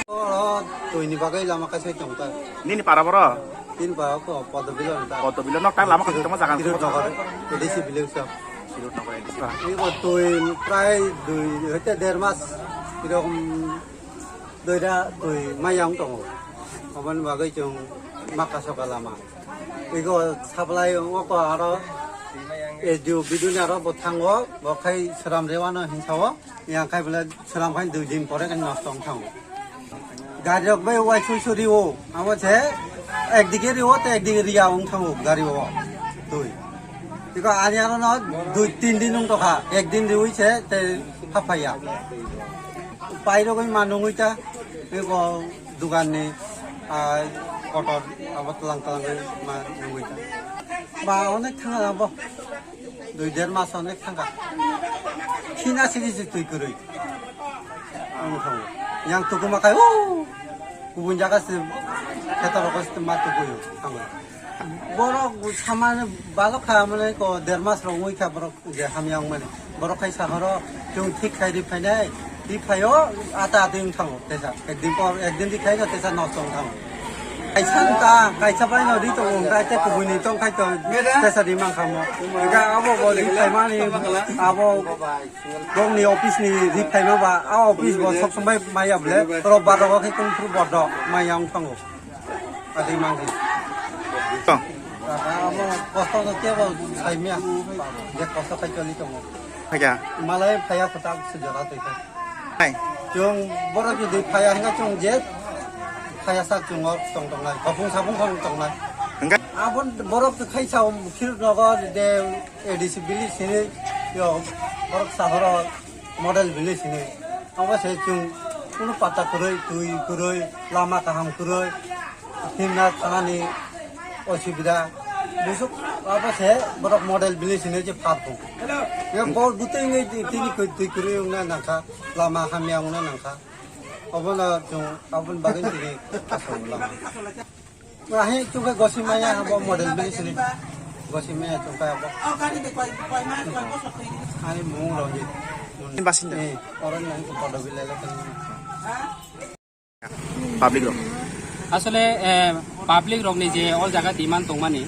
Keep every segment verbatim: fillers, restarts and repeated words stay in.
Oro twi ni bagwi lama kaisa tong ta. Nini para boro? Tin para ko Podobilo ta. Podobilo nok ta lama kaisa tongma jaga. Kirut Nokar, A D C village ta. Kirut Nokar A D C. Ego twi prai dui hoite der mas erokom doida twi mayang tongo. Oboni bagwi chwng maka soka lama. Ego supply wngkha aro S D O biduni aro bo thango, bo khai sram rewano hinsa o, yang khai bole sram khai dui din pore khai nosto wng thango. Gari rok bai wai sui sui rio, amo se ekdike rio te ekdike ria wng thango gari o. Twi. Ego ani aro no dui tin din wng tokha, ek din riwi se te haphaiya. Pairogwi ma nungwi ta, ego dugan ni, ah, kotor abo tlang tlang ma nungwi ta. Ba onek thanga abo. Dui der mas onek thanga. Khina sigi si twi kwrwi. Ang thango. Yang tukuma kai, o, kubun jaga se kheto rokos ma tukuyo. Thango. Borok samani balok kha mane ko der mas rok wngwi kha borok je hamya wngmani. Borok khai sahoro chwng thik khai ri phainai, ri phaio ata ati wng thango tesa. Ekdin por, ekdin ri khaino tesa nosto wng thango. Kaisa wng ta, kaisa bai no ri tongo wng ta, tei kubuni tong khai to tesa ri mang khamo. Hingke abo bo ri phaimani, abo bongni office ni ri phaima ba, a office bo sok sombai maya bole, rob bar rogo khe kung phuru bordo maya wng thango. Adi mangsi. Tong. Amo kosto no kebo saimya. Je kosto khai choli tongo. Khaja. Malai phaya kota sujala tei khai. Hai. Chwng borok jodi phaya hingka chwng je phaya sak chwng or tong tongnai. Khopung sapung khong tongnai. Hingka. Abon borok khai sa khir nogo de A D C village sini yo borok sahoro model village hini. Abo se chwng kunu pata kwrwi, twi kwrwi, lama kaham kwrwi, himna thanani osubida. Busuk abo se borok model village hini je phat bo. Ye bor butui ngai tini twi kwrwi wngna nangkha, lama hamya wngna nangkha. Obono chwng aboni bagwi tini aswk lama. Ahi chukhe gosi maya abo model bini sini. Gosi maya chukhe abo. Ani mung Ranjit. Basinda. Eh, orang yang ke pada bila kan. Public rok. Asole, eh, public rok ni je o jaga demand tongmani,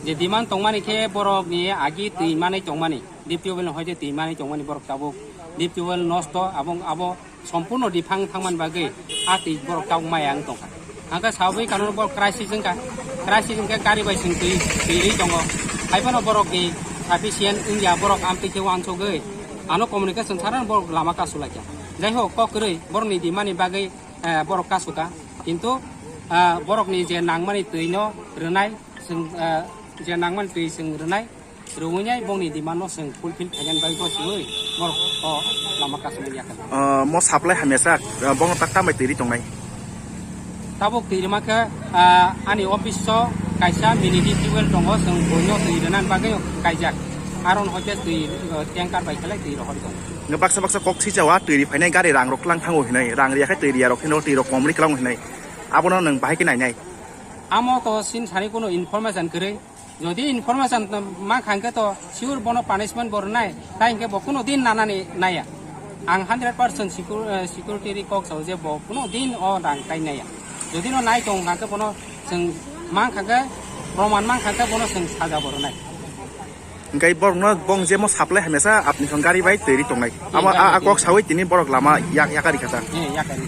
je demand tongmani khe borok ni agi twi manai tongmani, deep tubewell ni hoite twi manai tongmani borok tabuk deep tubewell nosto abong abo sompurno diphang thangmani bagwi a twi borok tabuk maya wng tongkha. Hangkhe sabui kanoni borok crisis wngkha, crisis wngkhe gari bai chwng twi, twi rwi tongo. Haiphano borokni sufficient wngya, borok amtwi khe uansugwi ano communication sanani borok lama kasulaikha. Jaihok, kok kwrwi borokni dimani bagwi, eh, borok kasukha. Kintu, eh, borokni je nangmani twino rwnai, chwng, eh, je nangmani twi chwng rwnai, rwinai bongni demand no chwng fulfill khainani bagwi gosiwi borok o lama kasumani yakha. Ah, mo supply hamya sak, ah, bongno tak tambai twi ri tongnai. Tabuk twi rwma khe, ah, ani office o kaisa mini deep tubewell tongo, chwng boino twi rwnani bagwi kaijak. Aron hoite twi, ah, tanker bai khlai twi rohorwi tongo. Nga baksa baksa kok sijawa twi ri phainai gari rang rok tlang thango hinai, rang riya khe twi riya rok hino twi rok kom ri klang hinai. Abono nwng bahai khe nainai. Amo to sin sani kuno information kwrwi. Jodi information mankha hwnkhe to sure bono punishment bo rwnai, tai hwnkhe bo kuno din nanani naiya. Ang hundred percent secur-, eh, security ri kok sao je bo kuno din o rang tai naiya. Jodi no nai tong hwnkhe bono chwng mankha khe, proman mankha khe bono chwng saja bo rwnai. Hwnkhe borokno bong jemo supply hamya sa apni song gari bai twi ri tongnai. Eh, amo gari a, a bai kok sawi tini borok lama yak-, yakari kha ta. Eh, yakari.